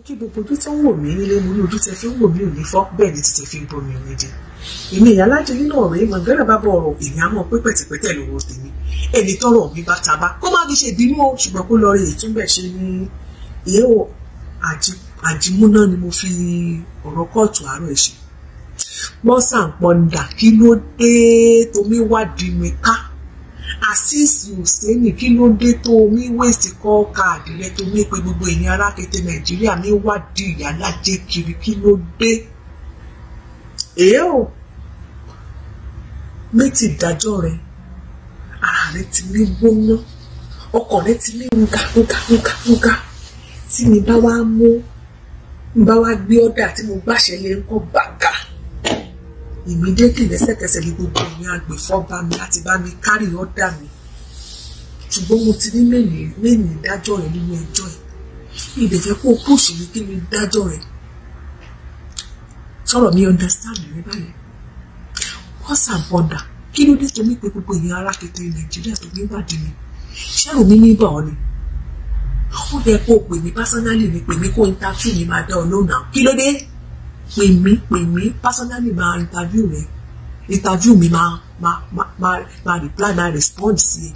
Kí gbogbo ojú tó ń wò mí nílé, mo ní ojú tẹ fi ń wò mí ò ní fọ́, bẹ́ẹ̀ ni títẹ fi ń bọ́ mi ò ní di. Èmi ìyálájẹ nínú ọ̀rọ̀ yìí mọ̀gẹ́rẹ́ bá bọ̀ ọ̀rọ̀, èmi á mọ̀ pé pẹ̀tẹ̀pẹ̀tẹ̀ lọ́wọ́ tèmi. Ẹni tọ́rọ̀ mi bá taba kó má fi ṣe ìbínú o, ṣùgbọ́n kó lọ rí ìtúnbẹ̀ ṣe ní ìyẹ́wò àjìmúná ni mo fi ọ̀rọ̀ kóòtù àárọ̀ ẹ̀ ṣe. Wọ́n sàǹpọ̀ndà kí ló dé tomi wádìí mi ká? Azeez Hussaini kí ló dé tó omi wéèsì kọ́ káàdì rẹ tó mi pé gbogbo èèyàn arákété Nàìjíríà mi wádìí ìyálájẹ kiri, kí ló dé? Èé o, méjì ìdájọ́ rẹ, ara rẹ ti ní gbóná, ọkàn rẹ ti ní nga nga nga nga. Tí mi bá wá mú, mi bá wá gbé ọ́dà tí mo gbàṣẹ lé ńkọ́ gbàgà. Immediately lẹ́sẹ̀kẹsẹ̀ ní gbogbo ìyẹn agbèfọ́ba mi láti bá mi kárì ọ́dà mi. Ṣùgbọ́n mo ti ní mẹ́ni ìdájọ́ rẹ̀ nínú ẹjọ́ ẹ̀. Mi ì dẹ̀ fẹ́ kó pùṣù mi kí mi dájọ́ rẹ̀. Sọ̀rọ̀ mi understand mi báyìí. Pause and ponder. Kí ló dé tó mi pé gbogbo ìyẹn arákété Nàìjíríà tó ní wádìí mi? Ṣẹ́rù mi ní bọ̀ ọ́ ni. Ó yẹ kó pè mí personally ni, pè mí kó interview mi máa dá ọ lóhùn náà. Kí ló dé? Pè mí personally máa interview rẹ, interview mi máa máa máa máa reply, máa respond sí ẹ.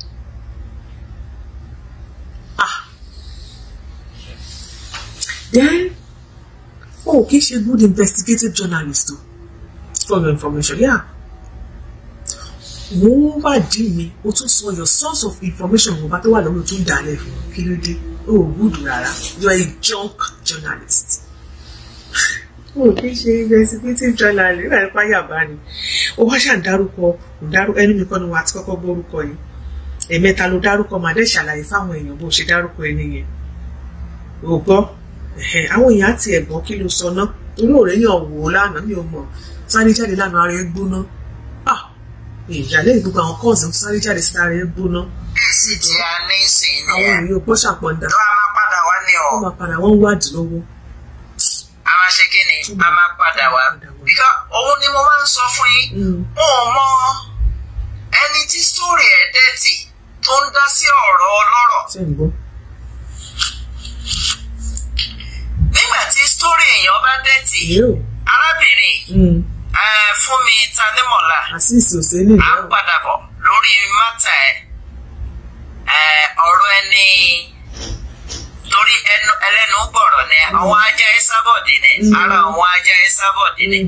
Ah, then oh, kì í ṣe good investigative journalist o, for your information, yeah. Wọ́n wádìí mi, o tún sọ your source of information ọba tó wà lọ́wọ́, o tún dálẹ̀ fún un. Kí ló dé? O ò good rárá, you are a junk journalist. O kì í ṣe investigative journalist nígbà nípa yàbá ni o wá ṣàn dárúkọ, dárúkọ ẹnu mi kọ́ ni wàá ti kọ́kọ́ gbọ́ orúkọ yìí. Ẹ̀mẹ́ta ló dárúkọ, màá dẹ̀ ṣàlàyé fáwọn èèyàn bó ṣe dárúkọ ẹni yẹn. O gbọ́, àwọn èèyàn àti ẹ̀gbọ́n kí ló sọ ná, torí òré yàn wò ó lánàá, mi ò mọ̀, sáré jáde lánàá ara ẹ gbóná. Ìyàlẹ́ gbogbo àwọn kọ́ọ̀sì ń sáré jáde sí ara ẹ gbóná. Èsì tí a ní sìn ní àwọn èèyàn gbọ́ ṣàpọ̀ndà. Tó a máa padà wá ní ọ. Wọ́n máa padà, wọ́n ń wádìí lọ́wọ́. A máa ṣe kí ni? A máa padà wá. Because òun ni mo máa ń sọ fún yín. Mo ò mọ ẹni tí sórí ẹ̀ dẹ́tì tó ń dá sí ọ̀rọ̀ ọlọ́rọ̀. Ṣé ń gbọ́? Nígbà tí sórí èèyàn bá dẹ́tì, arábìnrin Fúnmi Tanímọ̀lá, Azeez Hussaini, à ń padà bọ̀ lórí mátà ẹ̀ ọ̀rọ̀ ẹni torí ẹlẹ́nu gbọ̀rọ̀ ni àwọn ajá Ẹsábọ̀dé ni, ara àwọn ajá Ẹsábọ̀dé ni.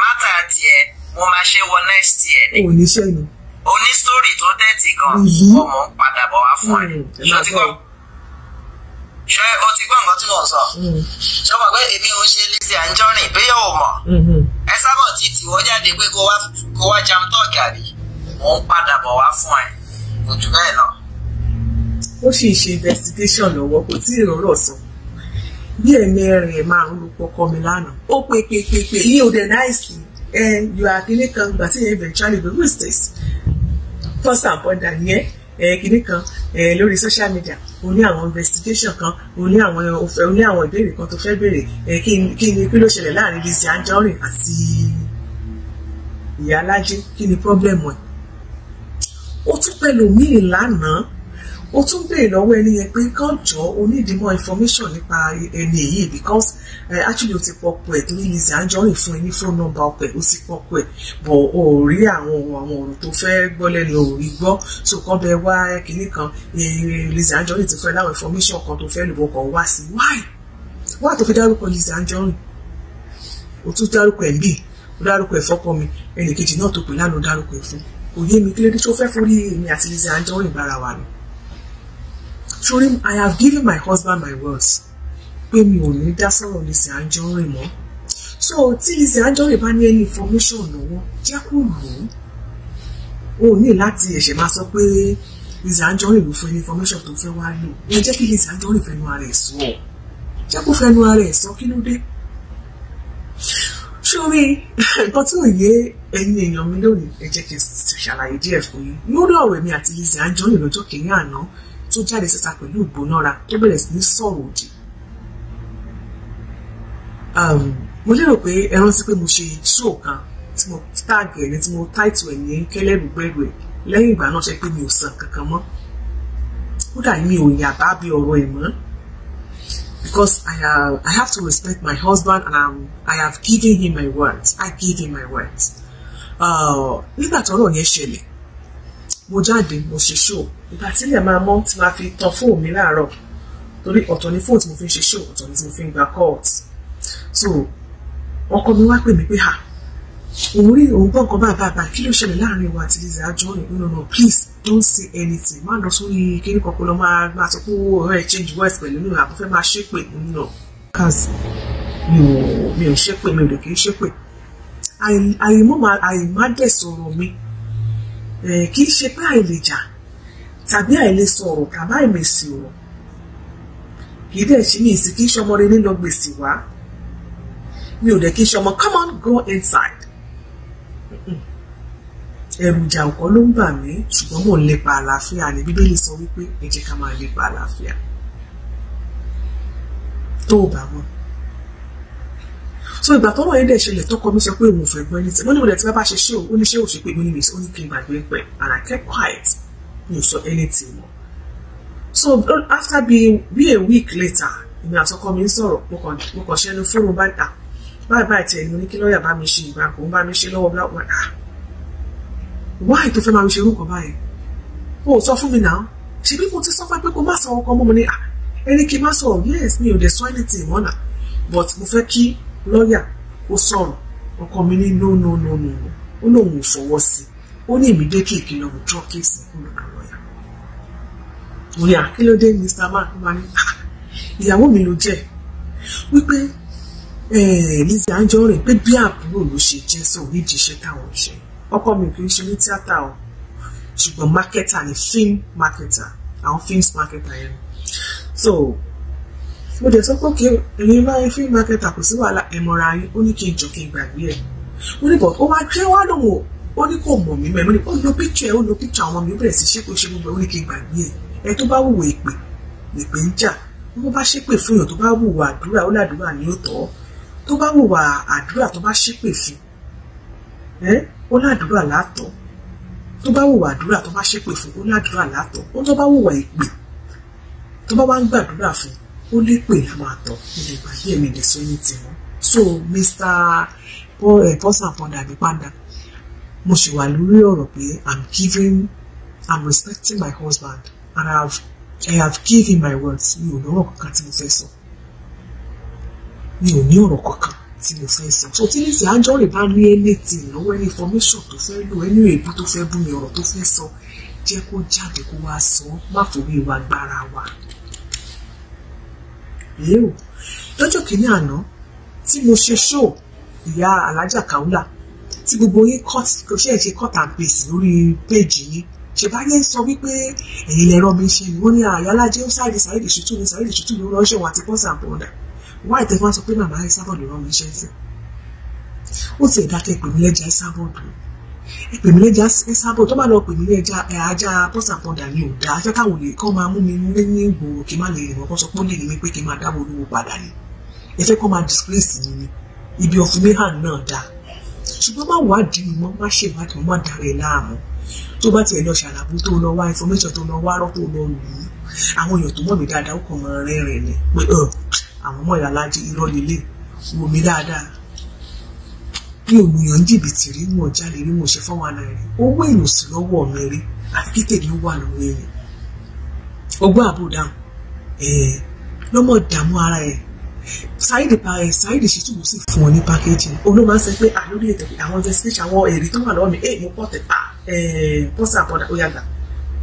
Mátà tiẹ̀ mo máa ṣe wọ next year ni. Oníṣẹ́ ni. Oní story tó dẹ́tì gan, ọmọ ń padà bọ̀ wá fún ẹ. Ṣé o ti gbọ́? Ṣé o ti gbọ́ nǹkan tí mò ń sọ? Ṣé o mọ̀ pé èmi ò ń ṣe Lizzy Anjorin bí yóò mọ̀? Ẹsábọ̀ ti tìwọ́ jáde pé kó wá jam talk àbí? Mò ń padà bọ̀ wá fún ẹ. Kò jù bẹ́ẹ̀ lọ. Ó sì ń ṣe investigation lọ́wọ́, kò tí ì rọ́rọ̀ sọ. Bí ẹ̀mẹrin ẹ̀ márùn-ún ló pọkọ mi lánàá. Ó pe pe pe pe ìyẹn ò dẹ̀ náìsì. You are kìnìún kan gbà tí eventually go, who is this? Pause and ponder nìyẹn. Kìnìún kan lórí social media, o ní àwọn investigation kan, o ní àwọn ìbéèrè kan tó fẹ́ béèrè. Kí ni kí ló ṣẹlẹ̀ láàrin Lizzy Anjorin àti Ìyálájé? Kí ni problem ẹ̀? Ó tún pẹ̀lú míì lánàá, ó tún béèrè lọ́wọ́ ẹni yẹn pé kàn jọ o need more information nípa ẹni yìí because actually o ti pọpọ ẹ̀ torí Lizzy Anjorin fún ẹ ní phone number ọpẹ, o ti pọpọ ẹ̀ but o ò rí àwọn ọ̀rọ̀ tó fẹ́ gbọ́ lẹ́nu, o ò rí gbọ́, so kàn bẹ wá kinní kan. Lizzy Anjorin ti fẹ́ láwọn information kan tó fẹ́ lò bọ̀ kàn wá sí. Why? Why tó fi dárúkọ Lizzy Anjorin? O tún dárúkọ ẹ̀ bí, o dárúkọ ẹ̀ fọ́kọ mi, ẹnì kejì náà tó pè lánàá dárúkọ ẹ̀ fún. Kò yé mi, kí ló dé tó fẹ́ forí èmi àti Lizzy Anjorin gbára wa ni? Sori, I have given my husband my words pé mi ò ní dá sọ̀rọ̀ Lizzy Anjorin mọ́. So tí Lizzy Anjorin bá ní any information lọ́wọ́, jẹ́ kó lò ó. O ní láti ẹ̀ṣẹ̀ máa sọ pé Lizzy Anjorin ló fún any information tó fẹ́ wá lò. Ẹ jẹ́ kí Lizzy Anjorin fẹnu ara ẹ̀ sọ. Jẹ́ kó fẹnu ara ẹ̀ sọ, kí ló dé? Sori, nǹkan tí ò yé ẹ̀yin èèyàn mi lónìí, ẹ jẹ́ kí n ṣàlàyé díẹ̀ fún yín. Lórí ọ̀rọ̀ èmi àti Lizzy Anjorin lọ́jọ́ kìíní àná tó jáde síta pẹ̀lú ìgbónára tó bẹ̀rẹ̀ sí ní sọ̀rọ̀ òdì. Mo lérò pé ẹ rántí pé mo ṣe show kan tí mo tag ẹ̀ ní tí mo title ẹ̀ ní kẹlẹ́rùgbẹ́rù ẹ̀. Lẹ́yìn ìgbà náà ṣe pé mi ò san kankan mọ́. Kódà mi ò yà bá bí ọ̀rọ̀ ẹ̀ mọ́. Because I have to respect my husband, and I have given him my words. I give him my words. Nígbà tọ́rọ̀ yẹn ṣẹlẹ̀, mo jáde, mo ṣe show. Ìgbà tí ilẹ̀ máa mọ́ tí máa fi tan fóònù mi láàárọ̀, torí ọ̀tọ̀ ni fóònù tí mo fi ń ṣe show, ọ̀tọ̀ ni tí mo fi ń gba calls. So ọkọ mi wá pè mí pé ha, òun rí òun gbọ́ nǹkan báyìí báyìí, kí ló ṣẹlẹ̀ láàrin wa àti Lizzy Anjorin? No, no, no, please don't say anything. Má lọ sórí kíní kan kó lọ máa sọ pé ọ̀rẹ́ ẹ̀ change words pẹ̀lú nínú àbúfẹ́ fẹ́ máa ṣépè. No, cause mi ò ṣépè, mi ò lè kí n ṣépè. Àìmá dẹ̀ sọ̀rọ̀ mi, kì í ṣe pé àìlè jà tàbí àìlè sọ̀rọ̀ tàbí àìmèsì ọ̀rọ̀. Kì í dẹ̀ ṣe ní ìsìn, kì í ṣọmọ rẹ nílọ gbèsè wá. Mi ò dẹ̀ kí n ṣọmọ come on go inside. Ẹ̀rù ìjà ọ̀kọ́ ló ń bà mí, ṣùgbọ́n mò ń lépa àlàáfíà ní. Bíbélì sọ wípé ẹ jẹ́ ká máa lépa àlàáfíà. Tó o bá mọ̀. So ìgbà tọ́rọ̀ yẹn dẹ̀ ṣẹlẹ̀, tọkọ mi sọ pé òun ò fẹ́ gbọ́ anything. Mo ní mo dẹ̀ tí bá ṣe ṣé o, ó ní ṣé o ṣe pé mo ní mi, ó ní kí n gbàgbé pẹ̀, and I kept quiet. Mi ò sọ anything mọ́. So after be a week later, èmi àtọkọ mi ń sọ̀rọ̀, mo kàn ṣẹnu fóònù bá ta. Báyìí báyìí tiẹ̀ ni mo ní kí lọ́ọ̀yà bá mi ṣe ìgbà kò ń bá mi ṣe lọ́wọ́ bá wà á. Why tó fẹ́ máa ṣe irú nǹkan báyìí? O ò sọ fún mi náà. Ṣebí mo ti sọ fún ẹ pé kó má sọ ọkọ mọ́. Mo ní ẹni kí n má sọ̀rọ̀, yes, mi ò dẹ̀ sọ anything mọ́ náà. But mo fẹ́ kí lọ́ọ̀yà ó sọ̀rọ̀. Ọkọ mi ní no no no no no. Ó lóun ò fọwọ́ sí i. Ó ní immediately kí n lọ withdraw case kúrò lọ́dọ̀ lọ́ọ̀yà. Mo ní kí ló dé Mr. Man? Ó máa ní ìyàwó mi ló jẹ́ wípé Lizzy Anjorin pé bí àbúrò ló ṣe jẹ́ sọ onídìí iṣẹ́ táwọn ń ṣe. Ọkọ mi kì í ṣe ní tíátà o, ṣùgbọ́n marketer ni, film marketer, àwọn films marketer yẹn. So mo dẹ̀ sọ pé kí ẹ̀yin bá yẹn film marketer kò sí wàhálà, ẹ̀ mọ̀ra yín. Ó ní kí n jọ kí n gbàgbé ẹ̀. Mo ní bọ̀ ó wá jẹ́ wá lòun ó ní kò mọ̀ mí mọ́ ẹ̀. Mo ní ó lo picture ẹ̀, ó lo picture àwọn mi, ó bẹ̀rẹ̀ sí ṣépè ṣe gbogbo ẹ̀. Ó ní kí n gbàgbé ẹ̀. Ẹ tó bá wùwà èpè lèpè ń jà. Bó bá ṣépè fún èèyàn tó bá wùwà àdúrà, ó ládùúrà ní ó tọ́. Tó bá wùwà àdúrà tó bá ṣépè fún ẹ, ó ládùúrà látọ̀. Tó bá wùwà àdúrà tó bá ṣépè fún, ó ládùúrà látọ̀. Ó tó bá wùwà èpè tó bá wá ń gbàdúrà fún, ó lépè la máa tọ̀. Mo lè gbàgbé ẹ̀mí lè sọ ẹni tì wọ́n. So Mr. Pọ́sà Pọ́ndà àbí Panda, mo ṣì wà lórí ọ̀rọ̀ pé I'm respecting my husband, and I have given my words. Mi ò lọ́rọ̀ kankan tí mo fẹ́ sọ. Mi ò ní ọ̀rọ̀ kankan tí mo fẹ́ sọ. So tí Lizzy Anjorin bá ní anything lọ́wọ́, any information tó fẹ́ lò, any èébú tó fẹ́ bú mi, ọ̀rọ̀ tó fẹ́ sọ, jẹ́ kó jáde kó wá sọ, má forí wa gbára wa. Èèwò lọ́jọ́ kìíní àná tí mo ṣe show ìyá Alájà Kaula tí gbogbo yín cut, kò ṣe é ṣe cut and paste lórí péèjì yín, ṣe bá yẹn sọ wípé ẹ̀yin lẹ̀rọ mi ṣe ni wọ́n ní àyálájẹ́ ó Saheed Saheed Shittu ni Saheed Shittu ló ránṣẹ́ wọn àti Pọ́sà Pọ́ndà. Wá ìtẹ́fọ́n sọ pé màmá Esabod ló rán mi ṣe ń sìn. Ó ti ẹ̀dá kẹ́ pè mí lẹ́jà Esabod, ẹ pè mí lẹ́jà Esabod. Tó bá lọ pè mí lẹ́jà ajá Pọ́sà Pọ́ndà ni ò dáa. Fẹ́ káwọn olè kọ́ máa mú mi ní ìgboro kí n má lè rìn wọ́n, kọ́ sọ pé ó lè ní mi pé kí n máa dáwọ́ olówó padà ni. Ẹ fẹ́ kọ́ máa disgrace mi ni. Ibi ọ̀fun mi hàn náà dáa, ṣùgbọ́n má wádìí mi mọ́, má ṣèwádìí mọ́, má dàrẹ́ láàmú. Tó bá tiẹ̀ lọ ṣàlàbù, tó lọ wá information, tó lọ wárọ́, tó lọ lù ú, àwọn èèyàn tó mọ̀ mí dáadáa ó kàn máa rẹ́rìn ni pé àwọn ọmọ ìyá alájí irọ́ lélẹ̀. Wò mí dáadáa, mi ò lùyàn jìbìtì rí, wọn ò jalè rí, wọn ò ṣe fọ́wọ́n náà rí. Owó èèyàn sì lọ́wọ́ mi rí, àfi kí tèmi wà lọ́wọ́ èèyàn. Ọgbọ́n àbò dáhùn lọ́mọ dààmú ara ẹ̀. Saheed Saheed Shittu sì fún ọ ní pákéjì. Olú máa ń sọ pé lórí ètò àwọn investigation, àwọn èrè tó wà lọ́wọ́ mi, mo pọ̀ tẹ̀ Pọ́sà Pọ́ndà, ó yàgbà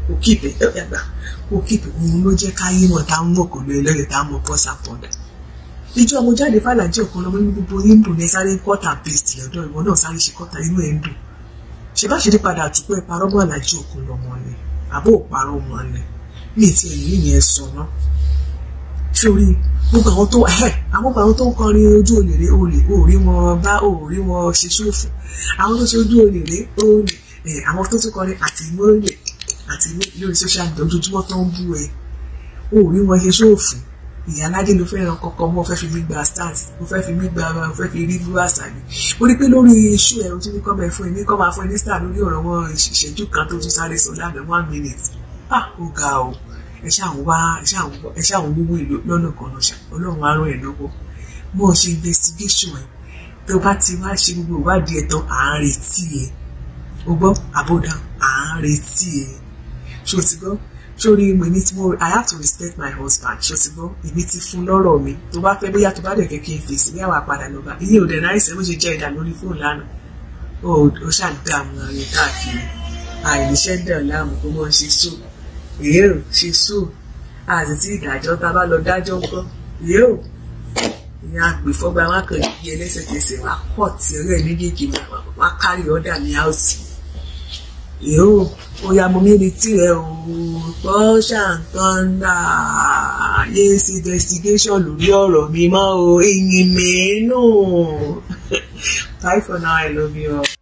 kò kíìpì, ó yàgbà kò kíìpì. Òun ló jẹ́ káyé mọ̀ tá ń mọ̀ kò lóye lọ́yẹ̀ tá ń mọ̀ Pọ́sà Pọ́ndà. Ìjọ mo jáde fàlàjì ọ̀kan lọ́mọ ní gbogbo yín dùn ní sáré cut and paste lọ́dọ̀ ìwọ náà sáré ṣe kọ́tà, inú ẹ̀ ń dùn. Ṣe bá ṣe dé padà àtúpọ̀ ẹ̀ parọ́ mọ́ àlàjì ọ̀kan lọ́mọ ni àbó òparọ́ mọ́ ni mi ti ẹ̀yìn yẹn sọ ná. Sórí gbogbo àwọn tó àwọn tó ń kọrin ojú olè rè olè, òórí wọn bá òórí wọn ṣe ṣòfò. Àwọn tó ṣe ojú olè rè olè, àwọn tó tún kọrin àti mọ́lẹ̀ àti lórí social media ojoojúmọ́ tó ń bú ẹ, òórí wọn ṣe ṣòfò. Ìyá aládé ló fẹ́ ran kọ́kọ́ mọ́, fẹ́ fi mí gba stars, mo fẹ́ fi mí gba, mo fẹ́ fi rí viewers àbí. Mo rí pé lórí iṣu ẹ̀ ojú ní kọ́ máa fún ẹ ní kọ́ máa fún ẹ ní star lórí ọ̀rọ̀ wọn ìṣẹ́jú kan tó tún sáré sọ lánàá 1 minute. Ah, ó ga o. Ẹ ṣáà ń wá, ẹ ṣáà ń wúwo ìlú lọ́nà kan lọ́ṣà. Ọlọ́run á ràn ẹ́ lọ́wọ́. Mo ṣe investigation ẹ̀. Tó bá ti wá ṣe gbogbo ìwádìí ẹ̀ tán, à ń retí ẹ̀. O gbọ́, àbọ̀dá, à ń retí ẹ̀. Ṣé o ti gbọ́? Sórí èmi tí mo, I have to respect my husband. Ṣé o ti gbọ́? Èmi ti fún lọ́rọ̀ mi. Tó bá fẹ́ bóyá tó bá dẹ̀ fẹ́ kí n fèsì ní àwọn àpàdà lọ́ba. Iye ò dẹ̀ náà ṣe bó ṣe jẹ́ ìdá lórí fóònù lánàá. Ó ṣàdààmú ara rẹ̀ káàkiri. Àìníṣẹ́ dẹ̀ láàmú kó mọ́ ṣe sùn. Èyí ò ṣe sùn. Àti tí ìdájọ́ ta bá lọ dájọ́ ńkọ́. Èyí ò ìyá àgbèfọ́gba wọn kàn yí ẹlẹ́sẹ̀kẹsẹ̀ wá kọ̀ tí ọ̀rẹ́ méjèèjì wá kárí ọ̀dà ní áùtì. Èyí ò ó ya mo mí retí rẹ o. Pọ́ṣàǹtọ́ndà yé sí investigation lórí ọ̀rọ̀ mi mọ́ o. Eyín mi nù. Bye for now, I love you all.